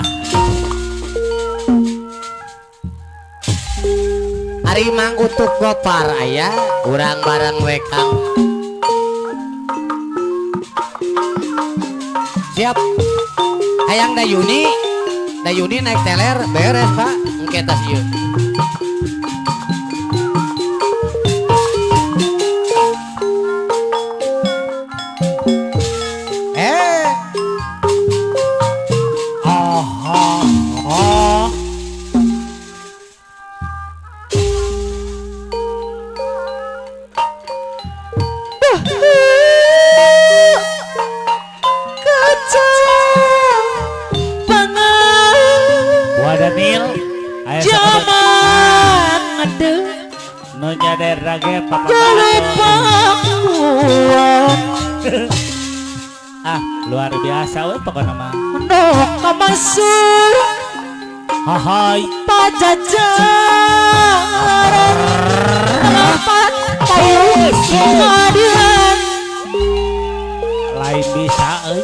Ya. Ari Mang Utuk Gopar aya urang bareng we Kang. Siap. Hayang Dayuni, Dayuni naik teler beres Pak. Engke tas ieu. Ah, luar biasa we pokona mah. Nu kamasur Hahay Pajajaran tempat payung pengadilan lain bisa euy.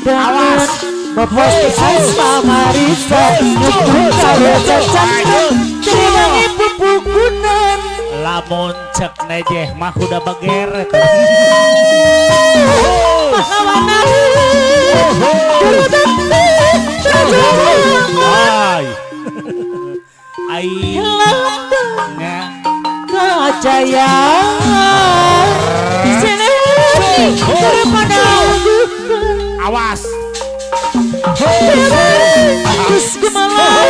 Awas bos asma marisa Sriwangi pupukunan lamun cek nejeh mah kuda bager pahlawanan ai ai kejayaan sini daripada awas terus gemalah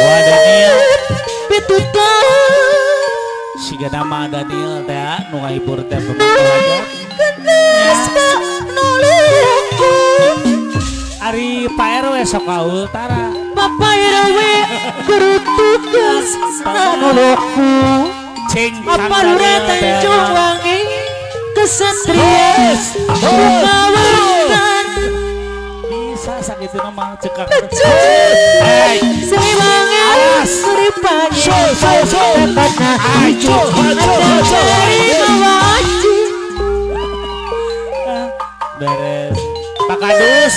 Wah Daniel siga nama Daniel teh nu ngahibur teh pemangku aja. Ari Pak RW sok kaul tara. Bapak RW guru tugas nanoloku. Cing apa lurah Tanjung Wangi kesatria bukawantan bisa sakitu mah cekak. Hey Sriwangi Sripangi beres Pak Kadus.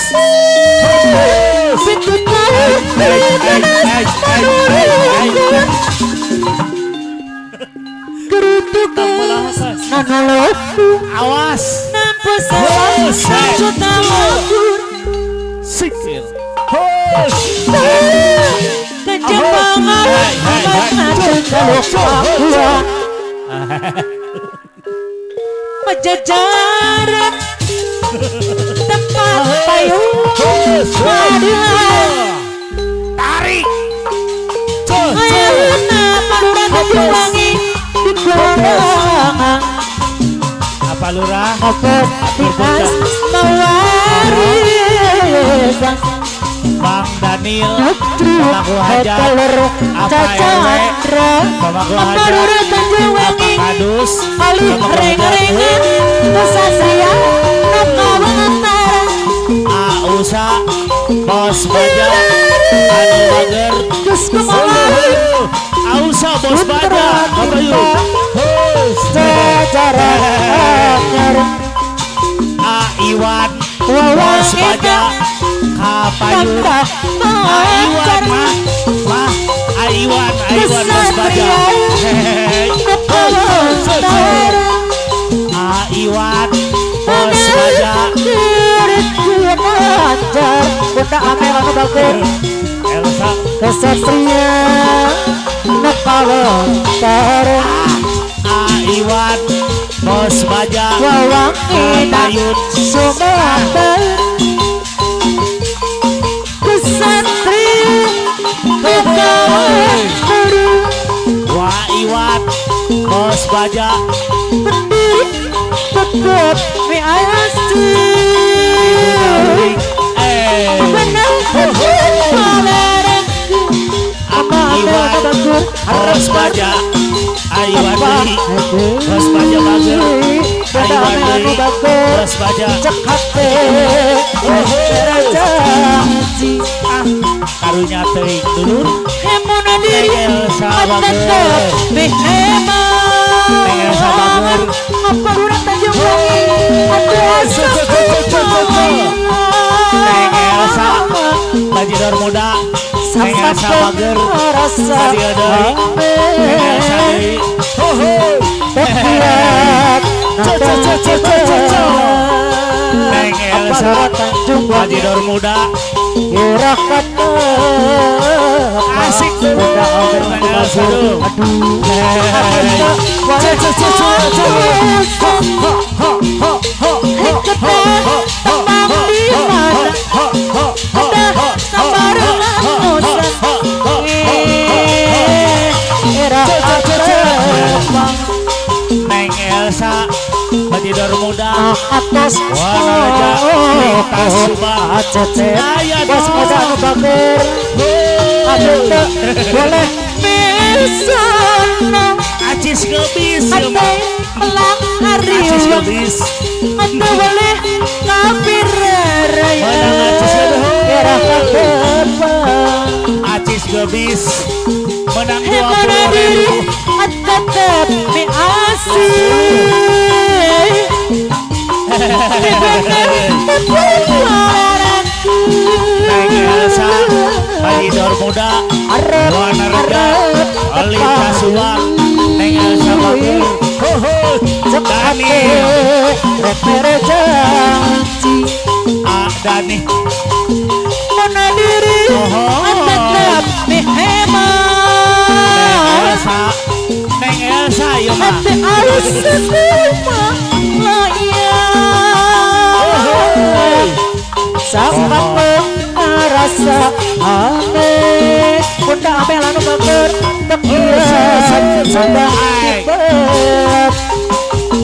Awas sikil Pajajaran tempat payung pengadilan tarik ayana Palurah Tanjung Wangi di belakang apa lurah Kopertikas mawarisan Bang Daniel pemangku hajat apa RW pemangku hajat apa Kadus alih reng-rengan kesatria nakawantar Ausa bos baja anu bager Ausa bos baja kabayu A Iwan bos baja kapayun A Iwan mah mah A Iwan A Iwan bos baja A Iwan bos baja Bunda Amel anu bagus Elsa kesatria nakawantar A Iwan bos baja wawang kapayun Sumatera kesatria nakawantar Wa Iwan bos baja berdiri tetap miasi Iwan bos baja Iwan deui bos baja bager Iwan deui bos baja ah karunya teuing dulur. diri tetep Neng Elsa bager. Apa lurah Tanjung Wangi Neng Elsa bajidor muda. Neng Elsa bager. Kadieu deui. Neng Elsa deui. Ho ho. Neng Elsa bajidor muda. Asik Neng Elsa dulu. Neng Elsa bajidor muda. Atas Wanaraja lintas Subang. Aya bos muda anu bager. Aduh boleh misalna acis gebis ate melang acis ariwang gebis ate boleh kafir raya menang acis era katepang acis gebis menang hemana 20 diri ribu tetep mi asih Neng Elsa bajidor muda Wanaraja lintas Subang. Neng Elsa bager. Ho ho. Dani A Dani Mana diri tetep mi Neng Elsa Neng Elsa ieu mah ate alus sampai rasa aneh bunda amel anu bager tekian sudah dibet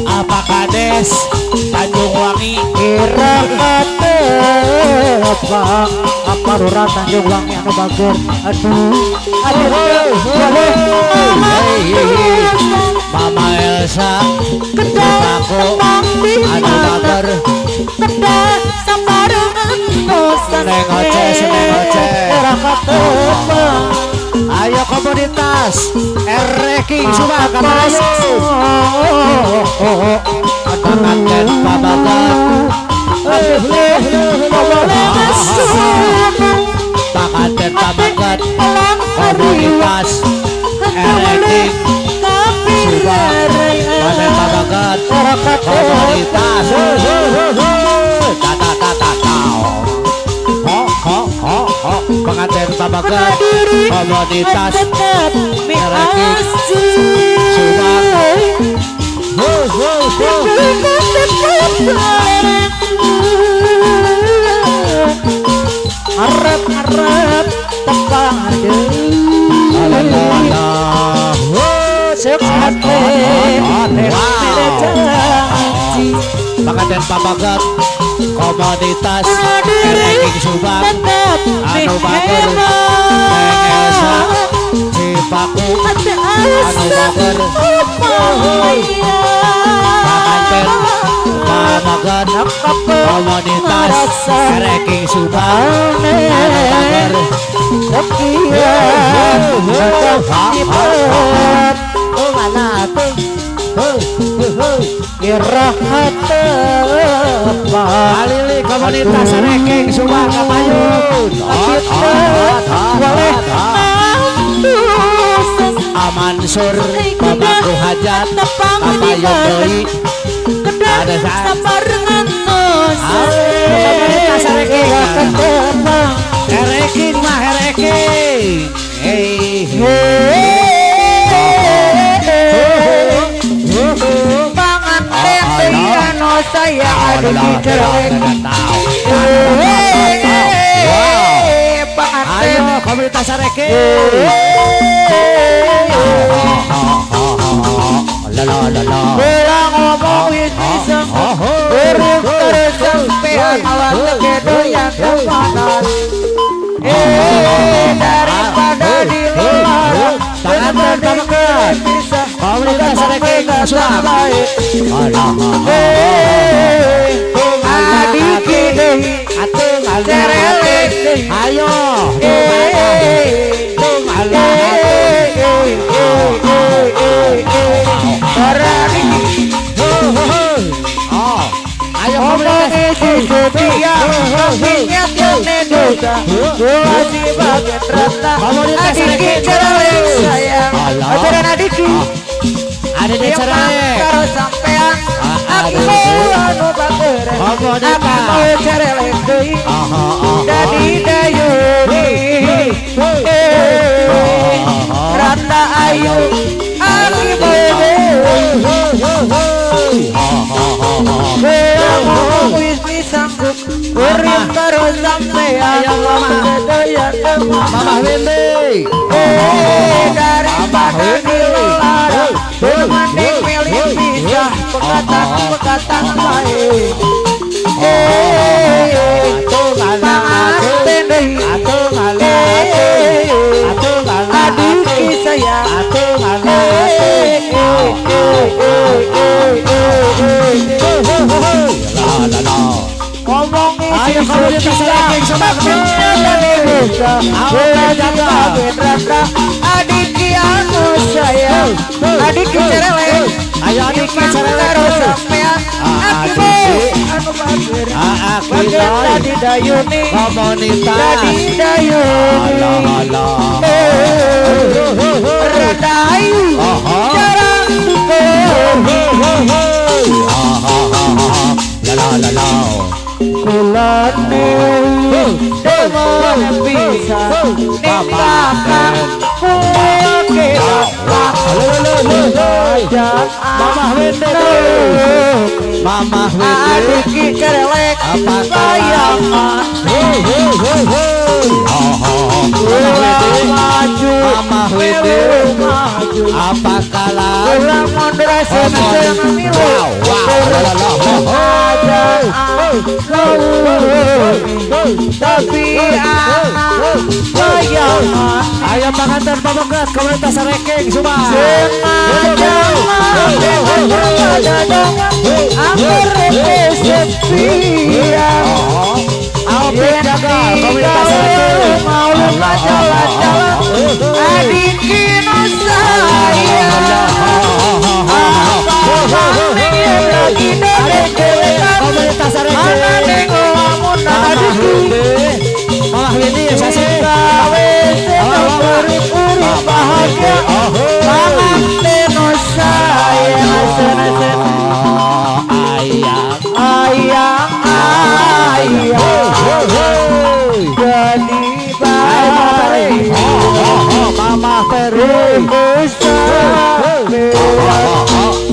apa kades Tanjung Wangi kira katepang apa lurah Tanjung Wangi anu bager aduh aduh boleh Mama Elsa Cipaku anu bager. Neng Oces, Neng Oces. Ayo komunitas Ereking Subang kapayu. Panganten pabagan. Panganten pabagan. Komunitas Ereking Subang. Panganten pabagan. Komunitas. Pengantin pabagan komunitas Ereking Subang. Ho ho ho. Arep arep tepang Panganten pabagan komunitas Ereking Subang anu bager. Neng Elsa Cipaku anu bager. Panganten pabagan komunitas Ereking Subang anu bager. Alili komunitas Ereking Subang kapayun. Amansur pemangku hajat kapayun deui. Ada komunitas Ereking. Ereking mah Ereking. Hei. Saya ada di jelek. Ayo komunitas Ereking. Bela ngomong ini semua terus sampai awan kedoyan panas. Daripada di luar Tangan tangan komunitas Ereking Subang. Ayo. bisa Dua si bagian rata Adiki cerewet sayang Ajaran adiki Adiki cerewet Karo sampean Aki mau anu bager Aki mau cerewet deui Dadi Dayuni Rata ayu Aki mau deui Urip karo sampean Mamah Wende daripada dilarang mending milih pisah pekatan-pekatan bae mangaten deui adiki sayang ngomongin ayo komunitas ranking sama adiki anu sayang adiki cerewet ayo adiki cerewet karo sampean aki mau anu bager bager tadi Dayuni komunitas tadi Dayuni rada ayu jarang la la la kulane demen bisa nindakan kuake Mamah Wende Mamah Wende adiki cerewet bayangan maju Mamah Wende apa kalah ulang mundur seneng milu tapi bayangan ayo panganten pamungkas komunitas ranking semua Alpik jaga komunitas ranking mau jalan-jalan adiki nu sayang lagi komunitas ranking Mamah Windi ya sasi bahagia ayang ayang jadi baik Mamah Peri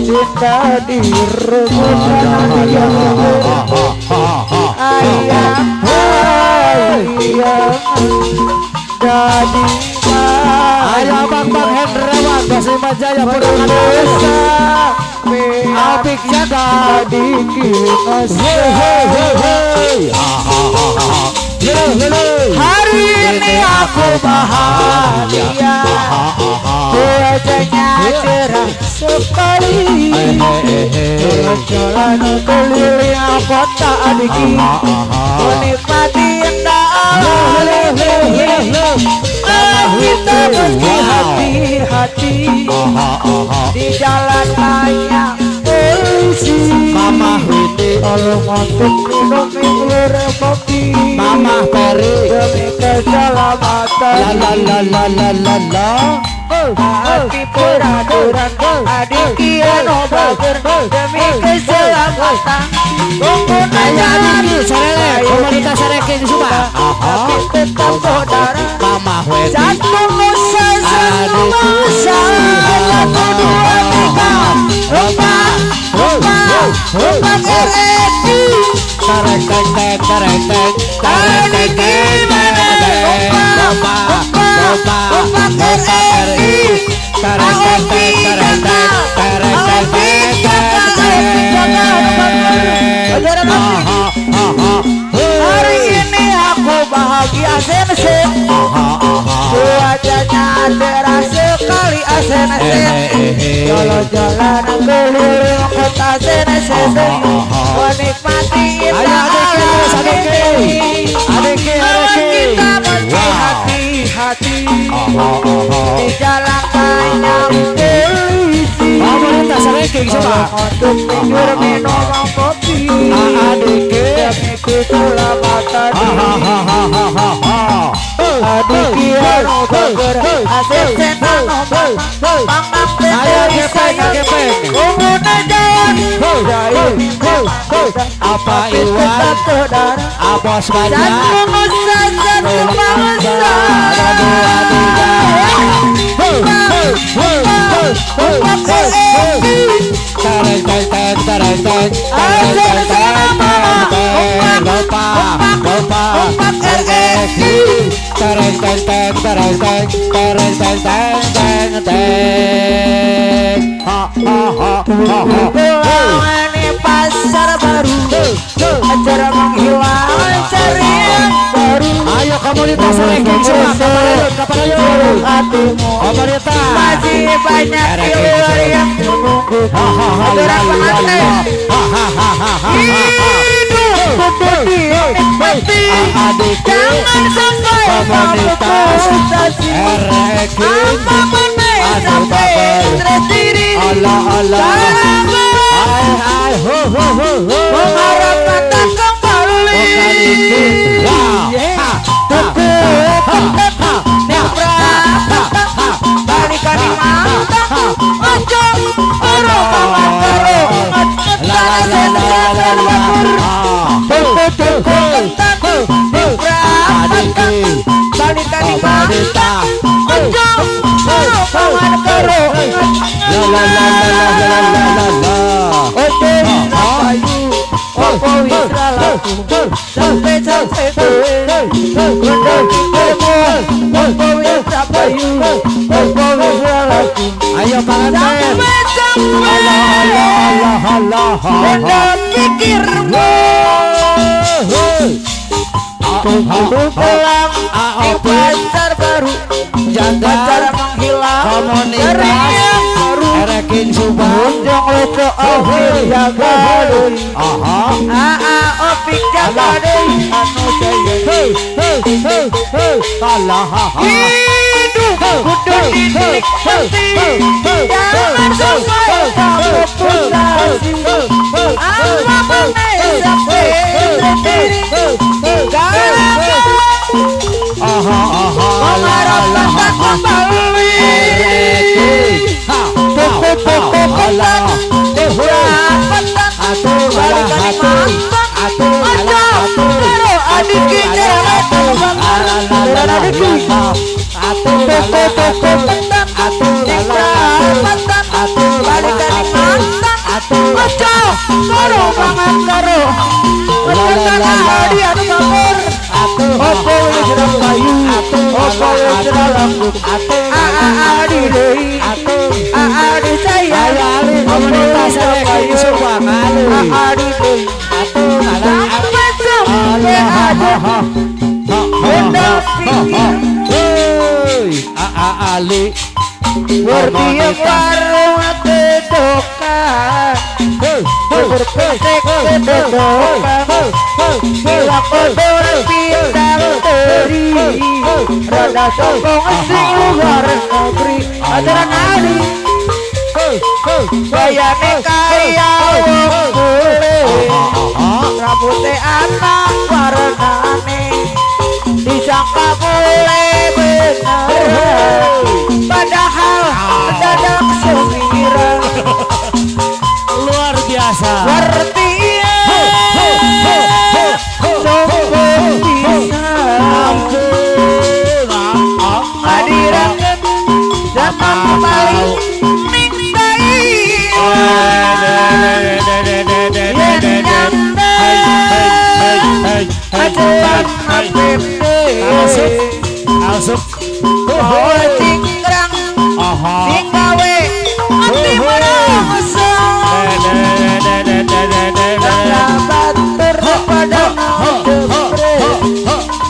cinta direbut ayang ayang jadi ayo Bang Bang Hendrawan Basima Jaya Purwakarta Apik jaga hari ini aku bahagia wajahnya cerah sekali jalan keliling kota adiki menikmati indah alam kita mesti hati-hati di jalan banyak polisi Mamah Windi tolong untuk minum minum kopi Mamah Peri demi keselamatan la la la la la la la hati peraturan adiki anu bager demi keselamatan ayo adiki serelek komunitas ranking semua tapi tetap saudara Mamah Windi satu nusa satu bangsa satu dua tiga empat empat empat RRI tarek tek tek tarek tek tarek tek tek tarek empat empat empat RRI tarek tek tek tarek tek tarek tek tek hari ini aku bahagia sen-sen wajahnya cerah sekali asen-asen jalan-jalan keliling kota sen-sen menikmati indah alam ini kita mesti hati-hati di jalan banyak polisi komunitas ranking semua untuk minum minum kopi adike Apa Iwan Abos banyak Pasar baru acara menghilang cari yang baru. Ayo komunitas ranking semua, kapan ayo komunitas masih banyak di yang menunggu. Acara pengantin hidup kudu dinikmati, jangan sampai komunitas apa meneh sampai stres diri. Mengharapkan tak kembali. Balikan mantan ojo ora mangan karo balikan mantan ojo ora mangan karo la la la la la la la. Opo wis ra laku sampe-sampe kowe kondo pikirmu. Opo wis ra payu, opo wis ra laku. Ayo panganten. Sampe-sampe Allah Allah Allah kondo pikirmu. Kudu pulang di pasar baru, janda menghilang komunitas Erekin Subang Unjung lucu opik jaga deui. Aha Aa opik jaga deui anu jaya. Hei hei hei hei kalah. Hidup kudu dinikmati, jangan sampai kamu putus. Apa meneh sampai sendiri. Aha aha mengharapkan tak kembali. Komunitas Erekin Subang Ali Wardiya warung kedokan berpesek kedokan hilap odol pindang teri rada sokong sing luar negeri ajaran Ali bayane kaya wong bule rambute anak warnane disangka bule bener padahal dadak semiran. Luar biasa. Wartiye sombong pisan hadirangen zaman paling ning Masuk cingkrang sing gawe ati merasa batur pada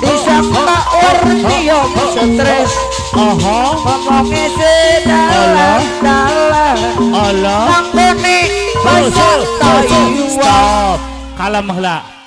disangka wartiyo stres ngomongnya sedalam-dalam Allah manggone pasar Taiwan. Stop kalem heula.